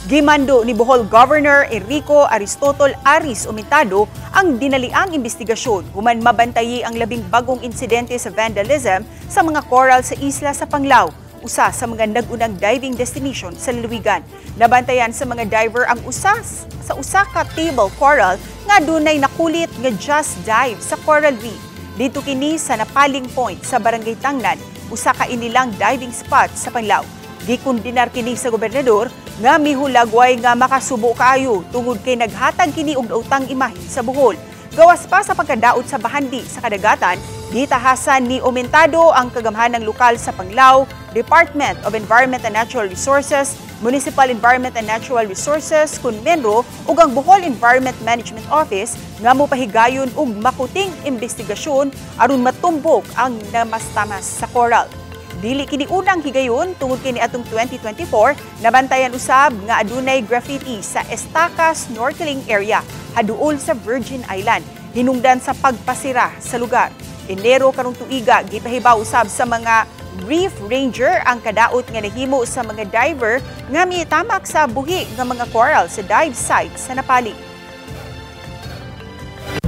Gimando ni Bohol Governor Enrico Aristotle Aris Omentado ang dinaliang investigasyon human mabantayi ang 10 bagong insidente sa vandalism sa mga coral sa isla sa Panglao, usa sa mga nag-unang diving destination sa lalawigan. Nabantayan sa mga diver ang usa sa usa ka table coral nga dunay nakulit nga "Just Dive" sa coral reef. Didto kini sa Napaling Point sa Barangay Tangnan, usa ka inilang diving spot sa Panglao. Gikundinar kini sa gobernador nga mihulagway nga makasubo kaayo tungod kay naghatag kini og daotang imahe sa Bohol. Gawas pa sa pagkadaot sa bahandi sa kadagatan, gitahasan ni Omentado ang kagamhanang lokal sa Panglao, Department of Environment and Natural Resources, Municipal Environment and Natural Resources kun MENRO ug ang Bohol Environment Management Office nga mopahigayon og makuting investigasyon aron matumbok ang namastamas sa coral. Dili kini unang higayon tungod kini atong 2024 nabantayan usab nga adunay graffiti sa Estaca snorkeling area haduol sa Virgin Island hinungdan sa pagpasira sa lugar. Enero karong tuiga, gipahibaw usab sa mga reef ranger ang kadaot nga nahimo sa mga diver nga mitamak sa buhi nga mga coral sa dive site sa Napali.